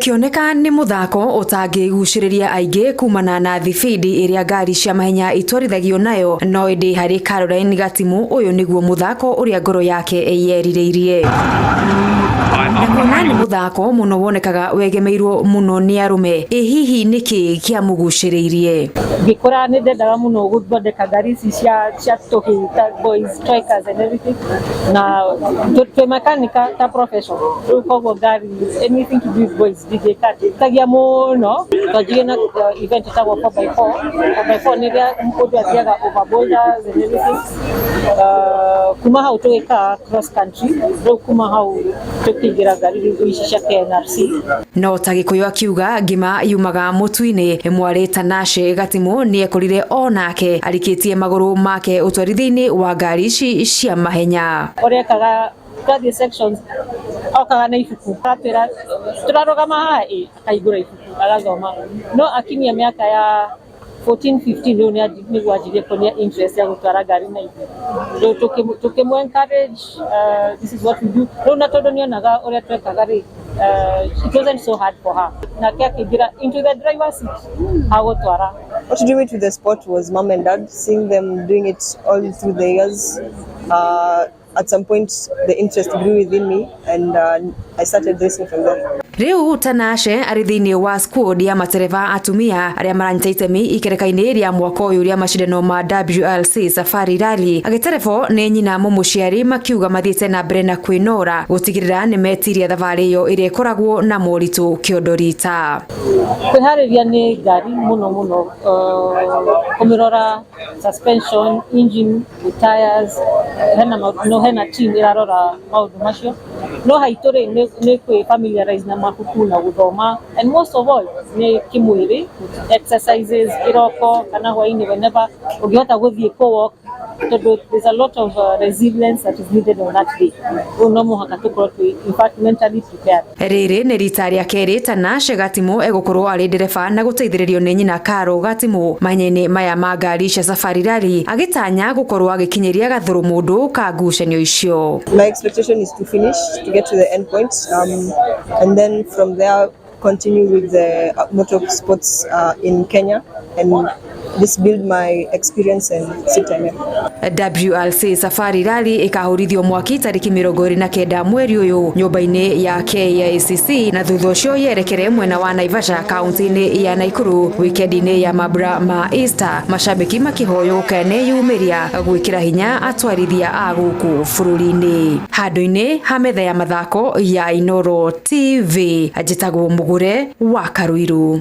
Ũkĩoneka nĩ mũthako ũtangĩgucĩrĩria aingĩ kumana na thibindi ĩrĩa ngari cia mahenya itwarithagio nayo, no ĩndĩ harĩ Caroline Gatimu ũyũ nĩguo mũthako ũrĩa ngoro yake yerirĩirie. Na kuona nĩ mũthako mũno wonekaga wegemeirwo mũno nĩ arũme, ĩ hihi nĩkĩ kĩamũgucĩrĩirie? Ngĩkũra nĩ ndendaga mũno gũthondeka ngari ici cia tũhĩĩ ta boys toy cars and everything, na twĩ makanika ta profession. Rĩu koguo ngari, anything to do with boys, ndingĩka tagia mũno. Twanjirie na event ĩtagwo 4x4. 4x4 nĩ rĩrĩa mũndũ athiaga over boulders and everything. Kuma hau tũgĩka cross country, rĩu kuma hau tũkĩingĩra ngari rĩu ici cia KNRC. No ta Gĩkũyũ akiuga ngima yumaga mũtu-inĩ, mwarĩ Tanashe Gatimu nĩ ekorire onake arikĩtie magũrũ make ũtwarithia-inĩ wa ngari ici cia mahenya. Ũrĩa ekaga, twathiĩ sections okaga na ibuku, agatwĩra tũrarũgama haha, ĩ akahingũra ibuku agathoma. No akinyia mĩaka ya 14, 15, rĩu nĩguo anjirie kuonia interest ya gũtwara ngari na ithuĩ. Rĩu tũkĩmũ encourage, this is what we do. Rĩu na tondũ nĩonaga ũrĩa twekaga rĩ, it wasn't so hard for her, nake akĩingĩra into the driver's seat agũtwara. What drew me to the sport was Mom and Dad, seeing them doing it all through the years. At some point, the interest grew within me, and I started racing from there. Rĩu Tanashe arĩ thĩinĩ wa squad ya matereba atumia arĩa maranyita itemi ikereka-inĩ rĩa mwaka ũyũ rĩa macindano ma WRC Safari Rally, agĩterebo nĩ nyina mũmũciari, makiuga mathiĩte na mbere na kwĩnora gũtigĩrĩra nĩ metiria thabarĩ ĩyo ĩrĩa ĩkoragwo na moritũ kĩondo rita. Kwĩharĩria nĩ ngari mũno mũno, kũmĩrora suspension, engine, tires, hena no hena team ĩrarora maũndũ macio. No haitũ rĩ, nĩ kwĩ familiarize na mabuku na gũthoma, and most of all nĩ kĩmwĩrĩ exercises, kĩroko kana hwainĩ, whenever ũngĩhota gũthiĩ kũ walk, tondũ there's a lot of resilience that is needed on that day. Rĩu no mũhaka tũkorwo twĩ in fact mentally prepared. Rĩrĩ nĩ rita rĩa kerĩ Tanashe Gatimu egũkorwo arĩ ndereba na gũteithĩrĩrio nĩ nyina Caro Gatimu mahenya-inĩ maya ma ngari cia Safari Rally, agĩtanya gũkorwo agĩkinyĩria gathũrũ mũndũ ka ngucanio icio. My expectation is to finish, to get to the end point, and then from there continue with the motor sports in Kenya and just build my experience and sit time. WRC Safari Rally ĩkahũrithio mwaki tarĩki 29 mweri ũyũ nyũmba-inĩ ya KICC, na thutha ũcio yerekere mwena wa Naivasha, kaunti-inĩ ya Nakuru, wikendi-inĩ ya mambura ma Easter, mashabiki makĩhoywo keneyumĩria gwĩkĩra hinya atwarithia a gũkũ bũrũri-inĩ. Handũ-inĩ ha metha ya mathako ya Inooro TV, njĩtagwo Mũgũre wa Karuiru.